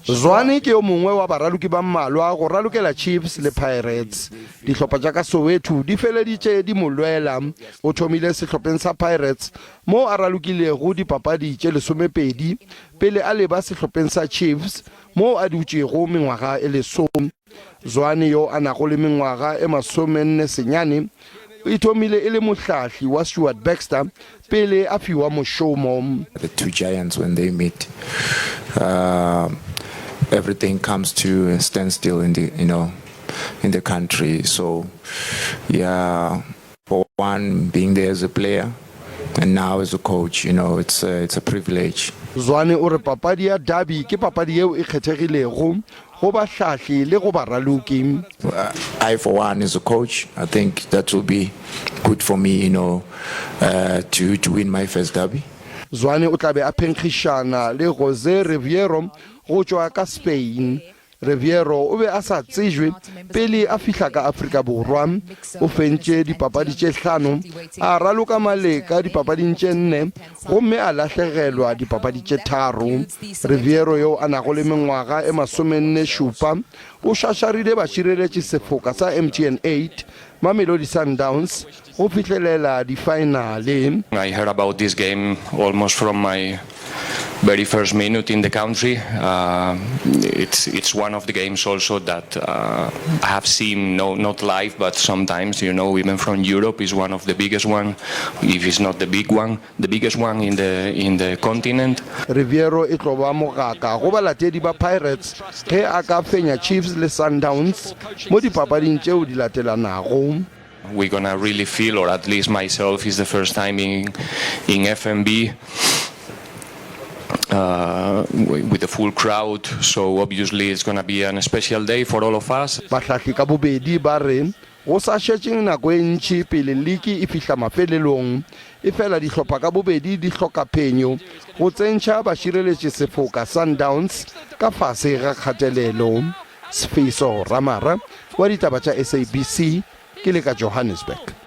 Zwane ke yo mongwe wa baraloki ba mmalwa go ralokela Chiefs le Pirates. Dihlopha tša ka Soweto di feleditše di mo lwela. O thomile sehlopheng sa Pirates moo a ralokilego dipapadi tše lesomepedi pele a leba sehlopheng sa Chiefs moo a dutšego mengwaga e lesome. Zwane yo a nago le mengwaga e masomenne senyane e thomile e le mohlahli wa Stuart Baxter pele a fiwa mošomo. The two giants when they meet uh, everything comes to a standstill in the you know in the country so yeah for one being there as a player and now as a coach you know it's a, it's a privilege. Zwane o re papadi ya derby ke papadi yeo e kgethegilego go bahlahli le go baraloki. I for one as a coach I think that will be good for me you know uh, to to win my first derby. Zwane o tla be a phenkgišana le Jose Riveiro go tšwa ka Spain. Riveiro o be a sa tsejwe pele a fihla ka Afrika Borwa. O fentše dipapadi tše hlano, a raloka maleka dipapading tše nne gomme a lahlegelwa dipapadi tše tharo. Riveiro yo a nago le mengwaga e masomenne-šupa o šašarile bašireletši sefoka sa MTN 8, Mamelodi Sundowns, go fihlelela difaenale. I heard about this game almost from my very first minute in the country. Uh, it's it's one of the games also that uh, I have seen, no, not live, but sometimes, you know, even from Europe is one of the biggest one, if it's not the big one, the biggest one in the in the continent. Riveiro e tlo ba mogaka go balatedi ba Pirates ge a ka fenya Chiefs le Sundowns mo dipapading tšeo di latelanago. We're gonna really feel, or at least myself, it's the first time in in FNB uh, with the full crowd, so obviously it's gonna be an special day for all of us. Bahlahli ka bobedi ba re go sa šetše nako e ntši pele liki e fihla mafelelong, efela dihlopha ka bobedi di hloka phenyo go tsentšha bašireletši sefoka Sundowns ka fase ga kgatelelo. Sfiso Ramara wa ditaba tša SABC ke le ka Johannesburg.